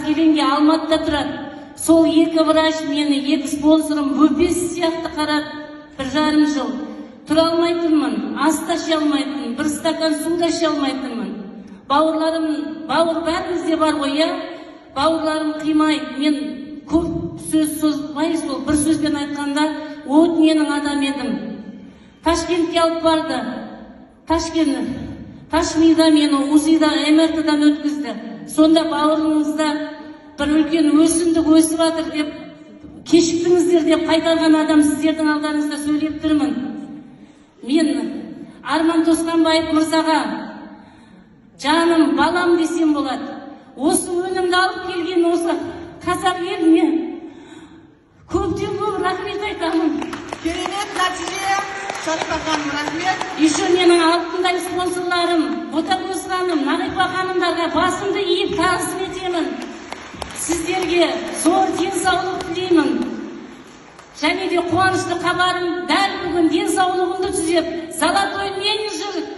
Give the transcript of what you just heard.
Қаскелеңге, Алматыда тұрады. Сол екі врач мені, екі спонсорым бөпесі сияқты қарады. 1,5 жыл тұра алмайтынмын, ас та іше алмайтынмын, бір стакан су да іше алмайтынмын. Бауырларым, бауыр бәрімізде бар ғой, иә? Бауырларым қимай, мен көп сөз созбай, сол бір сөзбен айтқанда, о дүниенің адамы едім. Ташкентке алып барды. Ташкент, Ташмида мені УЗИда, МРТ-дан өткізді. Сонда бауырыңызда бір үлкен өсімдік өсіп жатыр деп, кешіктіңіздер деп қайтарған адам сіздердің алдарыңызда сөйлеп тұрмын. Мен Арман Досқанбаев мырзаға жаным, балам десем болады. Осы өнімді алып келген осы қазақ еліне көптен көп рахмет айтамын. Керемет нәтиже, Шарипа ханым, рахмет. Еще менің алтындай спонсорларым Ботагөз ханым, Нағипа ханымдарға басымды иіп тағзым етемін. Сіздерге зор денсаулық тілеймін. Және де қуанышты хабарым, дәл бүгін денсаулығымды түзеп, золотой менеджер